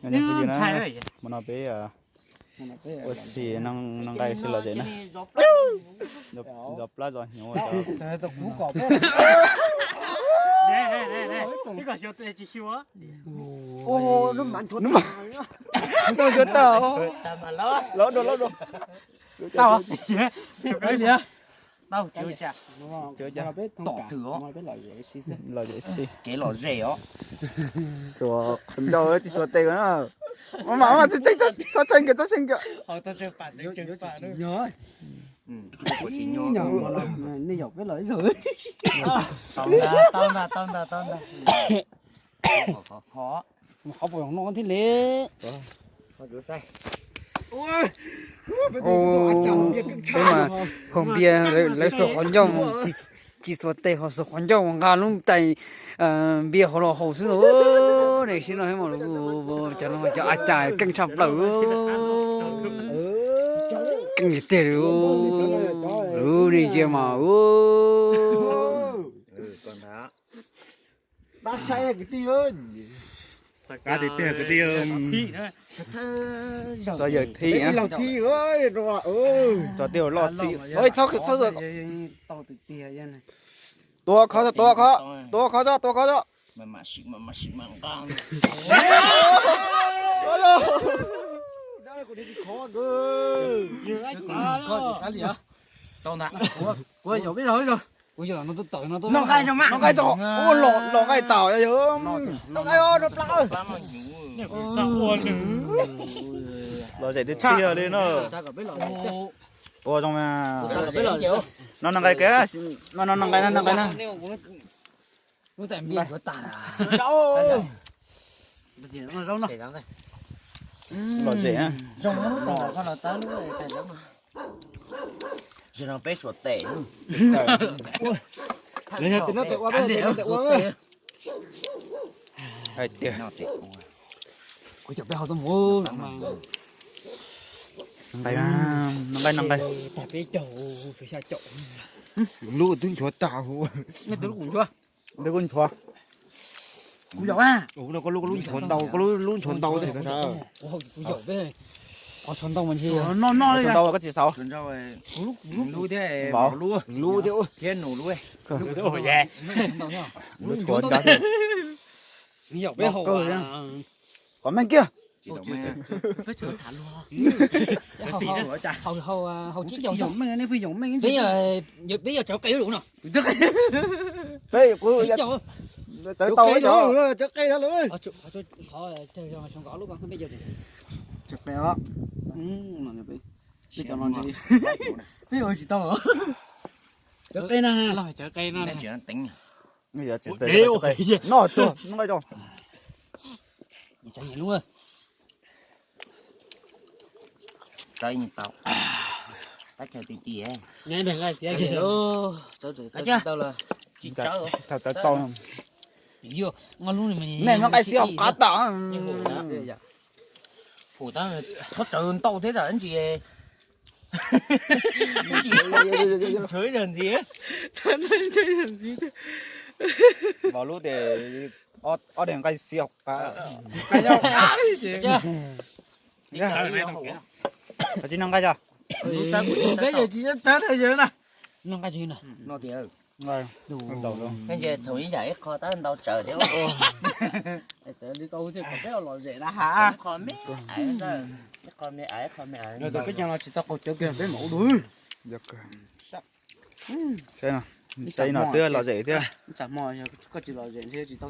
Ntshai, mus no peb ua si noj nqaij si lom zem na. Zov plab zov hnyuv. Hnub mas ntau ntsuav tag. Los dua los dua. Tau. Tom twg os? Lom zem si. Kev lom zem os. Xuas qhov ncauj tsis xuas tes na. Mas mas txhob tshee kiag, txhob tshee kiag. Nej yaum peb los ib zaug. Tau ntag, tau ntag, tau ntag. Qhov puas zoo no thiaj li. Peb mas haus npias, lawv xuas qhov ncauj, tsis xuas tes, ho xuas qhov ncauj mus nqa lub tais npias hauv los haus xwb los. Nej sim no, cov no cov a cas keej tshaj plaws. Keej tiag li, lub nej ntsia mas. Dab sai kwv tij. Qab tiag tiag kwv tij. Tso yawg thib, tso tej loj thib. Txhob, txhob, tua khov, tua khov, tua khov tso, tua khov tso. Kuv yaum peb los. Noj nqaij tso, ua los nqaij tau, noj nqaij os, rau plab. Lom zem tiag tiag li no. Ua zoo mas. Noj nqaij kiag, noj noj nqaij, noj nqaij na. Lom zem na. Zaum no peb suav tes. Hais tias kuv cov peb hau tuaj mus. Noj nqaij, noj nqaij, noj nqaij. Tag peb caug, xya caum. Lub twb nchuav tag. Nej twb lub kuv nchuav. Twb kuv nchuav. Kuv yaum a. Koj lub, koj lub nchuav ntau, koj lub nchuav ntau. Kuv yaum peb. Qhov nchuav ntau mas ntshe noj noj li ntau koj tsis xaus. Lub thiab, lub thiab, thiab nus lub. Lub nchuav ntau. Yaum peb hau. Qhov meej kiag. Peb yog tsawv qe lub no. Peb kuv tsawv tau, tsawv qe. Peb ua tsis tau. Tsawv qe na. Noj tuag, noj nqaij tso. Nej noj nqaij xiav qab tau. Txhob tsawv ntau thiab, ntsis tsawv ntxiv. Los lub tias ob daim nqaij xiav qab. Tsis noj nqaij os. Peb yog tsis nyob tsawv na. Noj nqaij tsis na. Txhoov ib yam ib qho tab ntau tsawv thiab. Txawv li koj thiaj kom peb lom zem na ha. Ib qho me, ib qho me, ib qho me. Yog tias peb cov no tsis tau qaug cawv kiag peb mam ua dua. Saib no xwb lom zem thiab. Tsam hmo koj tsis lom zem thiab tsis tau.